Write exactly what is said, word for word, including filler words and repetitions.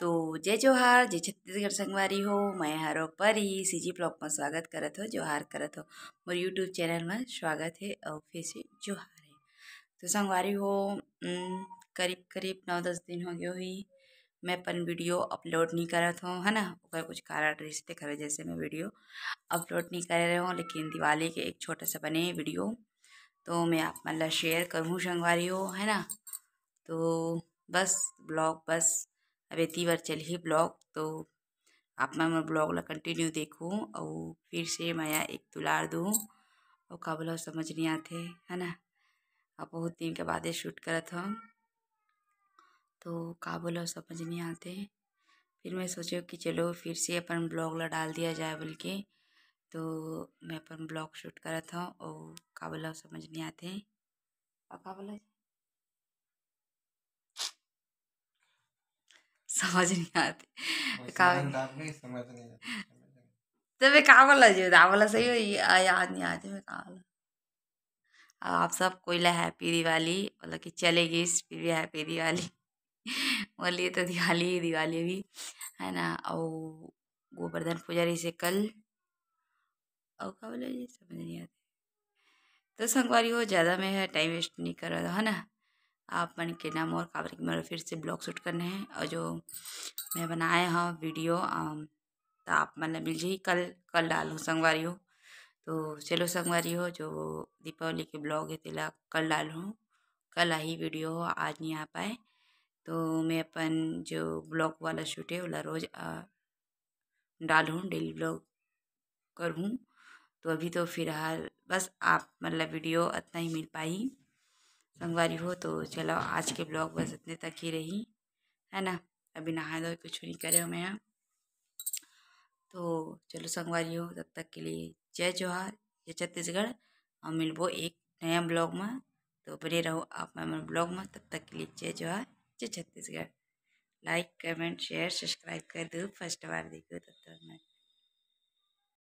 तो जय जोहार, जय छत्तीसगढ़ संगवारी हो। मैं हरो परी सीजी ब्लॉग में स्वागत करत हो, जोहार करत हो। मोर YouTube चैनल में स्वागत है और फिर से जोहार है। तो संगवारी हो, उम, करीब करीब नौ दस दिन हो गए हुई मैं अपन वीडियो अपलोड नहीं करत हूँ, है ना। ओकर कुछ कारण रहिस, तेकर वजह से मैं वीडियो अपलोड नहीं करे रहे हूँ। लेकिन दिवाली के एक छोटा सा बने वीडियो, तो मैं आप मन ला शेयर करूँ संगवारी हो, है ना। तो बस ब्लॉग बस अब एती बर चलही ब्लॉग, तो आप मन मोर ब्लॉग ला कंटिन्यू देखहू और फिर से मया एक दुलार दू। और का बोला समझ नहीं आते, है ना। अब बहुत दिन के बाद शूट करत हूँ, तो का बोला समझ नहीं आते। फिर मैं सोचे कि चलो फिर से अपन ब्लॉग ला डाल दिया जाए बोल के, तो मैं अपन ब्लॉग शूट करत हूँ और का बोला समझ नहीं आते। और का बोला समझ नहीं आते। का समझ नहीं आते। तबे का बोला जो, का बोला सही हो, ये याद नहीं आते मैं का बोला। आप सब कोई ला हैप्पी दिवाली, मतलब कि चले गई, फिर भी हैप्पी दिवाली। बोलिए तो दिवाली ही दिवाली भी, है ना। और गोवर्धन पूजा रहिसे कल, और का बोला ये समझ नहीं आते। तो संगवारी हो, ज़्यादा मैं टाइम वेस्ट नहीं कर रहा, है ना। आप मन के नाम और काबर कि मोला फिर से ब्लॉग शूट करना है, और जो मैं बनाए हूँ वीडियो, अम, तो आप मन ला मिल जाही कल, कल डालहूँ संगवारी हो। तो चलो संगवारी हो, जो दीपावली के ब्लॉग है तेला कल डालहूँ, कल आही वीडियो, आज नहीं आ पाए। तो मैं अपन जो ब्लॉग वाला शूट है ओला रोज, अ, डालहूँ, डेली ब्लॉग करहूँ। तो अभी तो फिलहाल बस आप मन ला वीडियो अतना ही मिल पाही संगवारी हो। तो चलो आज के ब्लॉग बस इतने तक ही रही, है ना। अभी नहाए धोए कुछ नहीं करे हो मैं। तो चलो संगवारी हो, तब तक के लिए जय जोहार, जय छत्तीसगढ़, और मिलबो एक नया ब्लॉग में। तो बने रहो आप मन मोर ब्लॉग में, तब तक के लिए जय जोहार, जय छत्तीसगढ़। लाइक, कमेंट, शेयर, सब्सक्राइब कर दो, फर्स्ट बार देखो तब तक मैं